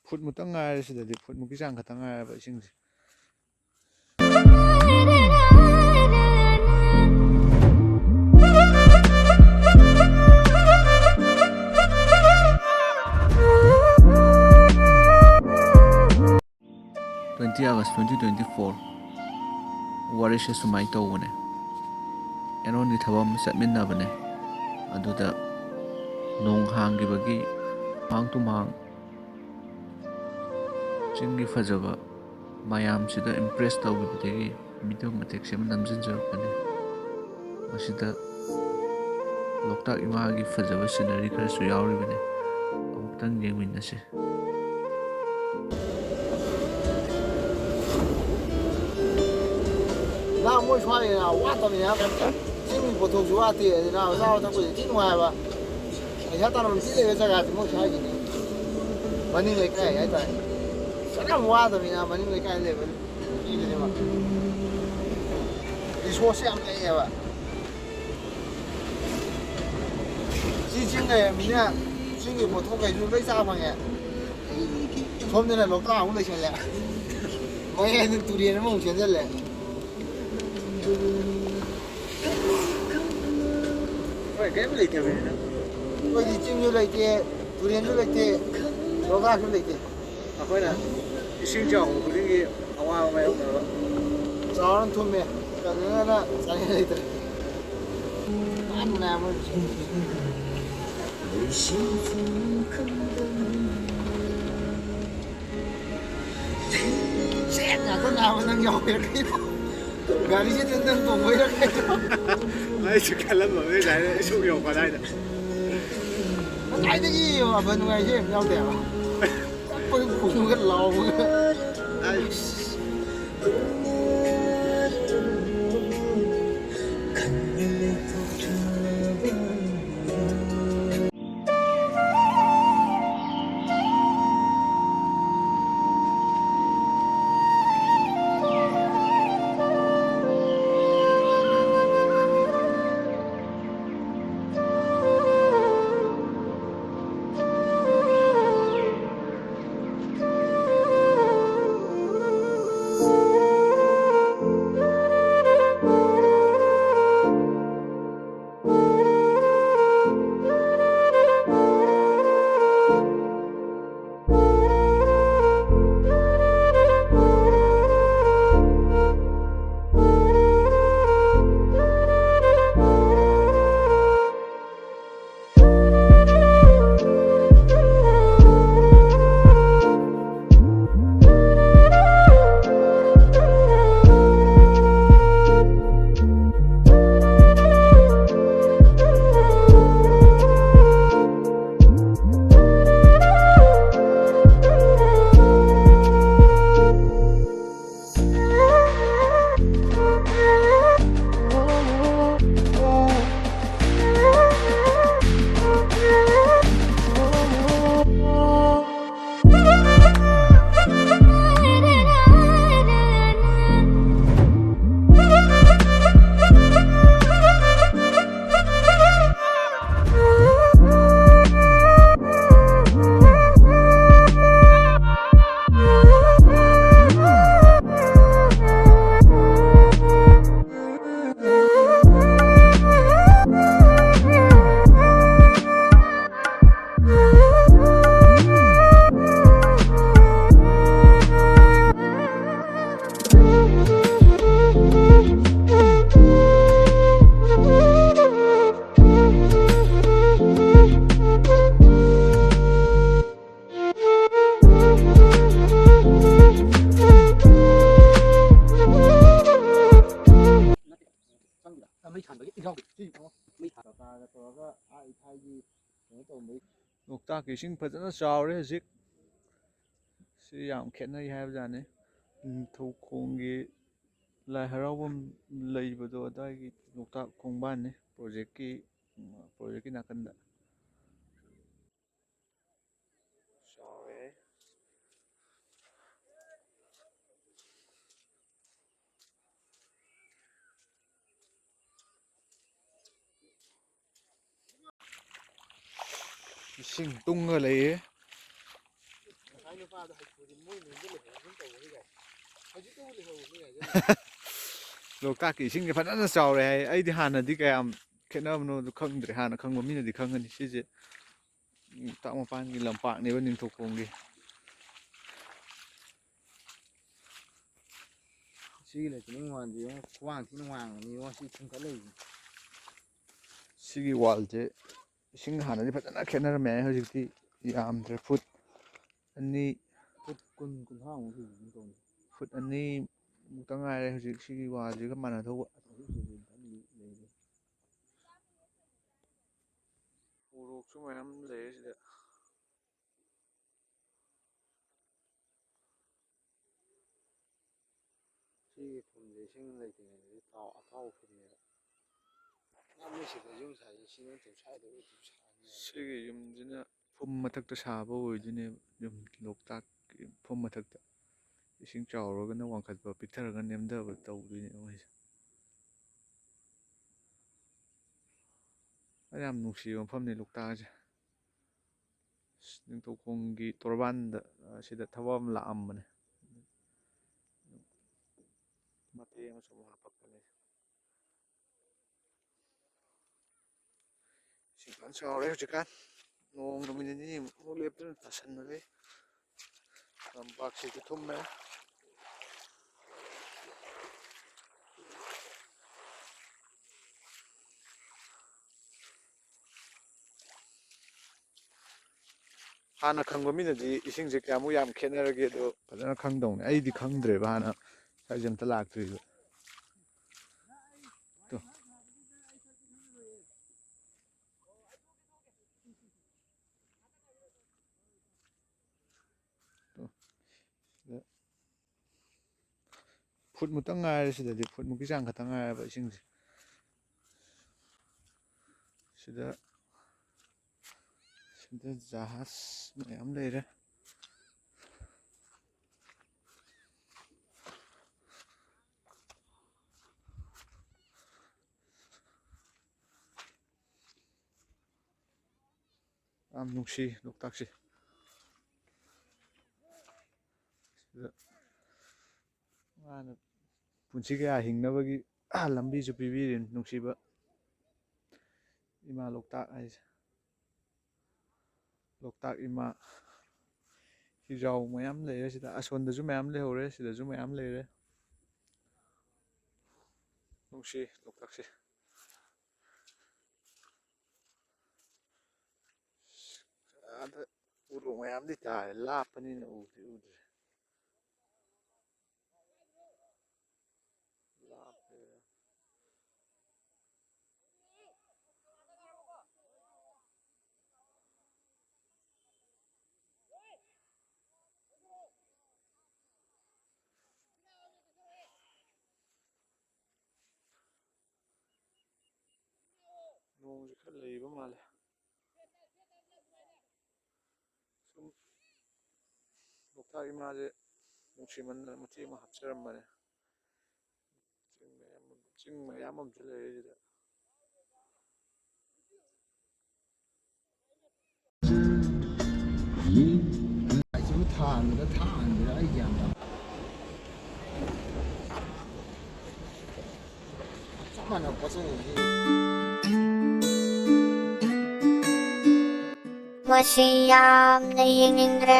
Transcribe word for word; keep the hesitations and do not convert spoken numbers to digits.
ꯐꯨꯠꯃꯨꯛꯇꯪ ꯉꯥꯏꯔꯦ ꯁꯤꯗꯗꯤ, ꯐꯨꯠꯃꯨꯛꯀꯤ ꯆꯥꯡ ꯈꯛꯇꯪ ꯉꯥꯏꯔꯦꯕ ꯏꯁꯤꯡꯁꯦ꯫ Twenty August twenty twenty-four, ꯋꯥꯔꯤꯁꯦ ꯁꯨꯃꯥꯏꯅ ꯇꯧꯕꯅꯦ꯫ ꯑꯦꯔꯣꯟꯒꯤ ꯊꯕꯛ ꯑꯃ ꯆꯠꯃꯤꯟꯅꯕꯅꯦ꯫ ꯑꯗꯨꯗ ꯅꯣꯡ ꯍꯥꯡꯈꯤꯕꯒꯤ ꯃꯍꯥꯡ ꯇꯨꯃꯥꯡ ꯆꯤꯡꯒꯤ ꯐꯖꯕ ꯃꯌꯥꯝꯁꯤꯗ impress ꯇꯧꯈꯤꯕꯗꯒꯤ video ꯃꯇꯦꯛꯁꯦ ꯑꯃ ꯅꯝꯁꯤꯟꯖꯔꯛꯄꯅꯦ꯫ ꯃꯁꯤꯗ ꯂꯣꯛꯇꯥꯛ ꯏꯃꯥꯒꯤ ꯐꯖꯕ scenery ꯈꯔꯁꯨ ꯌꯥꯎꯔꯤꯕꯅꯦ꯫ ꯑꯃꯨꯛꯇꯪ ꯌꯦꯡꯃꯤꯟꯅꯁꯤ꯫ ꯅꯍꯥꯟ ꯃꯣꯏ ꯁ꯭ꯋꯥꯏꯗ ꯋꯥꯠꯇꯕꯅꯤꯅ ꯆꯤꯡꯒꯤ ꯄꯣꯠꯊꯣꯛꯁꯨ ꯋꯥꯠꯇꯦ꯫ ꯑꯗꯨꯅ ꯆꯥꯕ ꯊꯛꯄꯁꯨ ꯊꯤ ꯅꯨꯡꯉꯥꯏꯕ꯫ ꯄꯩꯁꯥ ꯇꯥꯟꯐꯝ ꯊꯤ ꯂꯩꯕ ꯖꯒꯥꯁꯤ ꯃꯣꯏ ꯁ꯭ꯋꯥꯏꯒꯤꯅꯤ꯫ ꯃꯅꯤꯡ ꯂꯩꯀꯥꯏ ꯍꯥꯏꯇꯥꯔꯦ꯫ ꯀꯅꯥꯝ ꯋꯥꯗꯕꯅꯤꯅ ꯃꯅꯤꯡ ꯂꯩꯀꯥꯏ ꯂꯩꯕ ꯃꯤꯗꯨꯅꯦꯕ꯫ Resource ꯌꯥꯝ ꯂꯩꯌꯦꯕ꯫ ꯁꯤ ꯆꯤꯡ ꯂꯩꯔꯃꯤꯅ ꯆꯤꯡꯒꯤ ꯄꯣꯠꯊꯣꯛꯈꯩꯁꯨ ꯂꯣꯏ ꯆꯥ ꯐꯪꯉꯦ꯫ ꯁꯣꯝꯗꯅ ꯂꯣꯛꯇꯥꯛ ꯑꯃꯨꯛ ꯂꯩꯁꯜꯂꯦ꯫ ꯃꯌꯥꯏꯗ ꯇꯨꯔꯦꯟ ꯑꯃꯃꯨꯛ ꯆꯦꯟꯁꯤꯜꯂꯦ꯫ ꯍꯣꯏ, ꯀꯔꯤꯝ ꯂꯩꯇꯕꯅꯤꯅ꯫ ꯑꯩꯈꯣꯏꯗꯤ ꯆꯤꯡꯁꯨ ꯂꯩꯇꯦ, ꯇꯨꯔꯦꯟꯁꯨ ꯂꯩꯇꯦ, ꯂꯣꯛꯇꯥꯛꯁꯨ ꯂꯩꯇꯦ꯫ ꯑꯩꯈꯣꯏꯅ ꯏꯁꯤꯡ ꯆꯥꯎꯕ ꯈꯨꯗꯤꯡꯒꯤ ꯑꯋꯥꯕ ꯃꯥꯌꯣꯛꯅꯕ꯫ ꯆꯥꯎꯔ ꯊꯨꯝꯃꯦ, ꯀꯪꯉꯒꯅ ꯆꯥꯅꯤꯡꯉꯥꯏ ꯂꯩꯇ꯭ꯔꯦ꯫ ꯅꯥꯟꯕꯅꯦ ꯃꯣꯏ꯫ ꯁꯦꯠ ꯉꯥꯛꯇ ꯅꯥꯕ ꯅꯪ ꯌꯥꯎꯒꯦꯔꯥ ꯀꯩꯅꯣ? ꯒꯥꯔꯤꯁꯤꯗ ꯅꯪ ꯇꯣꯡꯕꯩꯔꯥ ꯀꯩꯅꯣ? ꯑꯩꯁꯨ ꯈꯜꯂꯝꯃꯕꯅꯤ ꯉꯁꯥꯏꯗ ꯁꯨꯝ ꯌꯧꯔꯛꯄ ꯑꯗꯥꯏꯗ꯫ ꯉꯁꯥꯏꯗꯒꯤ ꯑꯐ ꯅꯨꯡꯉꯥꯏꯁꯦ ꯌꯥꯝ ꯌꯥꯎꯗꯦꯕ꯫ ꯆꯠꯄꯒ ꯈꯣꯡꯕꯒ ꯂꯥꯎꯕꯒ꯫ ꯑꯁ꯫ ꯂꯣꯛꯇꯥꯛꯀꯤ ꯏꯁꯤꯡ ꯐꯖꯅ ꯆꯥꯎꯔꯦ ꯍꯧꯖꯤꯛ꯫ ꯁꯤ ꯌꯥꯝ ꯈꯦꯠꯅꯩ ꯍꯥꯏꯕꯖꯥꯠꯅꯤ꯫ ꯅꯤꯡꯊꯧꯈꯣꯡꯒꯤ ꯂꯥꯏ ꯍꯔꯥꯎꯐꯝ ꯂꯩꯕꯗꯣ ꯑꯗꯥꯏꯒꯤ ꯂꯣꯛꯇꯥꯛ ꯈꯣꯡꯕꯥꯟꯅꯤ, ꯄ꯭ꯔꯣꯖꯦꯛꯀꯤ, ꯄ꯭ꯔꯣꯖꯦꯛꯀꯤ ꯅꯥꯀꯟꯗ꯫ ꯆꯥꯎꯔꯦ꯫ ꯏꯁꯤꯡ ꯇꯨꯡꯉ ꯂꯩꯌꯦ꯫ ꯉꯁꯥꯏ ꯅꯨꯄꯥꯗꯣ ꯍꯩꯀ꯭ꯔꯨꯗꯤ ꯃꯣꯏ ꯃꯌꯨꯝꯗ ꯂꯩꯍꯧꯕꯒꯨꯝ ꯇꯧꯕꯅꯤ ꯀꯥꯏ꯫ ꯍꯧꯖꯤꯛꯇꯕꯨ ꯂꯩꯍꯧꯕꯅꯤ ꯀꯥꯏ꯫ ꯂꯣꯛꯇꯥꯛꯀꯤ ꯏꯁꯤꯡꯁꯦ ꯐꯖꯅ ꯆꯥꯎꯔꯦ ꯍꯥꯏ꯫ ꯑꯩꯗꯤ ꯍꯥꯟꯅꯗꯤ ꯀꯌꯥꯝ ꯈꯦꯠꯅꯕꯅꯣꯗꯨ ꯈꯪꯗ꯭ꯔꯦ꯫ ꯍꯥꯟꯅ ꯈꯪꯕ ꯃꯤꯅꯗꯤ ꯈꯪꯒꯅꯤ꯫ ꯁꯤꯁꯦ ꯂꯣꯛꯇꯥꯛ ꯃꯄꯥꯟꯒꯤ ꯂꯝꯄꯥꯛꯅꯦꯕ, ꯅꯤꯡꯊꯧꯈꯣꯡꯒꯤ꯫ ꯁꯤꯒꯤ ꯂꯩꯇꯅꯤꯡ ꯋꯥꯜꯁꯦ ꯌꯦꯡꯉꯣ, ꯈ꯭ꯋꯥꯡ ꯊꯤꯅ ꯋꯥꯡꯕꯅꯤ ꯌꯦꯡꯉꯣ, ꯁꯤ ꯊꯤꯡꯀꯠ ꯂꯩꯁꯦ꯫ ꯁꯤꯒꯤ ꯋꯥꯜꯁꯦ ꯏꯁꯤꯡ ꯍꯥꯟꯅꯗꯤ ꯐꯖꯅ ꯈꯦꯠꯅꯔꯝꯃꯦ, ꯍꯧꯖꯤꯛꯇꯤ ꯌꯥꯝꯗ꯭ꯔꯦ, ꯐꯨꯠ ꯑꯅꯤ, ꯐꯨꯠ ꯀꯨꯟ, ꯀꯨꯟꯊ꯭ꯔꯥꯃꯨꯛ ꯁꯨꯔꯝꯒꯅꯤ ꯇꯧꯕꯅꯤ꯫ ꯐꯨꯠ ꯑꯅꯤ ꯃꯨꯛꯇ ꯉꯥꯏꯔꯦ ꯍꯧꯖꯤꯛ ꯁꯤꯒꯤ ꯋꯥꯜꯁꯤꯒ ꯃꯥꯟꯅꯗꯧꯕ꯫ ꯑꯗꯨꯁꯨ ꯑꯗꯨꯝ ꯀꯟꯅ ꯂꯩꯔꯤ꯫ ꯎꯔꯣꯛꯁꯨ ꯃꯌꯥꯝ ꯂꯩꯔꯦ ꯁꯤꯗ꯫ ꯁꯤꯒꯤ ꯐꯨꯝꯁꯦ ꯏꯁꯤꯡ ꯂꯩꯇ꯭ꯔꯤꯉꯩꯗꯗꯤ ꯊꯥꯎ ꯑꯊꯥꯎꯕ ꯐꯨꯝꯅꯦꯕ꯫ ꯌꯥꯝ ꯅꯨꯡꯁꯤꯕ ꯌꯨꯝ ꯁꯥꯏꯁꯦ ꯁꯤ ꯅꯠꯇ꯭ꯔꯣ? ꯁ꯭ꯋꯥꯏꯗ ꯑꯣꯏꯔꯗꯤ ꯁꯥꯅꯤ꯫ ꯁꯤꯒꯤ ꯌꯨꯝꯁꯤꯅ ꯐꯨꯝ ꯃꯊꯛꯇ ꯁꯥꯕ ꯑꯣꯏꯗꯣꯏꯅꯦꯕ꯫ ꯌꯨꯝ ꯂꯣꯛꯇꯥꯛꯀꯤ ꯐꯨꯝ ꯃꯊꯛꯇ꯫ ꯏꯁꯤꯡ ꯆꯥꯎꯔꯒꯅ ꯋꯥꯡꯈꯠꯄ, ꯄꯤꯛꯊꯔꯒꯅ ꯅꯦꯝꯊꯕ ꯇꯧꯗꯣꯏꯅꯦ ꯃꯣꯏꯁꯦ꯫ ꯌꯥꯝ ꯅꯨꯡꯁꯤꯕ ꯃꯐꯝꯅꯤ ꯂꯣꯛꯇꯥꯛ ꯑꯁꯦ꯫ ꯅꯤꯡꯊꯧꯈꯣꯡꯒꯤ ꯇꯣꯔꯕꯥꯟꯗ, ꯑ, ꯁꯤꯗ ꯊꯕꯛ ꯑꯃ ꯂꯥꯛꯑꯝꯕꯅꯦ꯫ ꯃꯇꯦꯛ ꯑꯃ ꯁꯨꯝ ꯍꯥꯄꯛꯄꯅꯦ꯫ ꯏꯁꯤꯡ ꯐꯖꯅ ꯆꯥꯎꯔꯦ ꯍꯧꯖꯤꯛꯀꯥꯟ꯫ ꯅꯣꯡ ꯅꯨꯃꯤꯠ ꯅꯤꯅꯤꯃꯨꯛ ꯂꯦꯞꯇꯅ ꯇꯥꯁꯟꯕꯗꯒꯤ ꯂꯝꯄꯥꯛꯁꯤꯁꯨ ꯊꯨꯝꯃꯦ꯫ ꯍꯥꯟꯅ ꯈꯪꯕ ꯃꯤꯅꯗꯤ ꯏꯁꯤꯡꯁꯦ ꯀꯌꯥꯃꯨꯛ ꯌꯥꯝ ꯈꯦꯠꯅꯔꯒꯦꯗꯣ ꯐꯖꯅ ꯈꯪꯗꯧꯅꯦ꯫ ꯑꯩꯗꯤ ꯈꯪꯗ꯭ꯔꯦꯕ, ꯍꯥꯟꯅ ꯁ꯭ꯋꯥꯏꯁꯦ ꯑꯝꯇ ꯂꯥꯛꯇ꯭ꯔꯤꯕ꯫ ꯇꯣ꯫ ꯐꯨꯠꯃꯨꯛꯇꯪ ꯉꯥꯏꯔꯦ꯫ ꯁꯤꯗꯗꯤ ꯐꯨꯠꯃꯨꯛꯀꯤ ꯆꯥꯡ ꯈꯛꯇꯪ ꯉꯥꯏꯔꯕ ꯏꯁꯤꯡꯁꯦ꯫ ꯁꯤꯗ, ꯁꯤꯗ ꯖꯍꯥꯖ ꯃꯌꯥꯝ ꯂꯩꯔꯦ꯫ ꯌꯥꯝ ꯅꯨꯡꯁꯤ ꯂꯣꯛꯇꯥꯛꯁꯦ꯫ ꯁꯤꯗ ꯃꯥꯅ ꯄꯨꯟꯁꯤ ꯀꯌꯥ ꯍꯤꯡꯅꯕꯒꯤ ꯂꯝꯕꯤꯁꯨ ꯄꯤꯕꯤꯔꯤꯅꯤ, ꯅꯨꯡꯁꯤꯕ ꯏꯃꯥ ꯂꯣꯛꯇꯥꯛ ꯍꯥꯏꯁꯦ꯫ ꯂꯣꯛꯇꯥꯛ ꯏꯃꯥ꯫ ꯍꯤꯖꯥꯎ ꯃꯌꯥꯝ ꯂꯩꯔꯦ ꯁꯤꯗ, ꯑꯁꯣꯝꯗꯁꯨ ꯃꯌꯥꯝ ꯂꯩꯍꯧꯔꯦ, ꯁꯤꯗꯁꯨ ꯃꯌꯥꯝ ꯂꯩꯔꯦ꯫ ꯅꯨꯡꯁꯤ ꯂꯣꯛꯇꯥꯛꯁꯦ꯫ ꯑꯥꯗ ꯎꯔꯣꯛ ꯃꯌꯥꯝꯗꯤ ꯇꯥꯔꯦ, ꯂꯥꯞꯄꯅꯤꯅ ꯎꯗꯤ ꯎꯗ꯭ꯔꯦ꯫ ꯂꯥꯞꯄꯦ꯫ ꯅꯣꯡꯁꯦ ꯈꯔ ꯂꯩꯕ ꯃꯥꯜꯂꯦ꯫ ꯁꯨꯝ ꯂꯣꯛꯇꯥꯛ ꯏꯃꯥꯁꯦ ꯅꯨꯡꯁꯤꯃꯟꯗꯅ ꯃꯇꯦꯛ ꯑꯃ ꯍꯥꯞꯆꯔꯝꯕꯅꯦ꯫ ꯆꯤꯡ ꯃꯌꯥꯝ, ꯆꯤꯡ ꯃꯌꯥꯝ ꯑꯃꯁꯨ ꯂꯩꯔꯦ ꯁꯤꯗ꯫ ꯂꯥꯏꯁꯤꯕꯨ ꯊꯥꯟꯕꯗ ꯊꯥꯟꯕꯗ ꯑꯩ ꯒ꯭ꯌꯥꯟ ꯇꯥꯗꯦ꯫ ꯆꯞ ꯃꯥꯟꯅꯕ ꯄꯣꯠ ꯆꯩ꯫ ꯃꯁꯤ ꯌꯥꯝꯅ ꯌꯦꯡꯅꯤꯡꯗ꯭ꯔꯦ꯫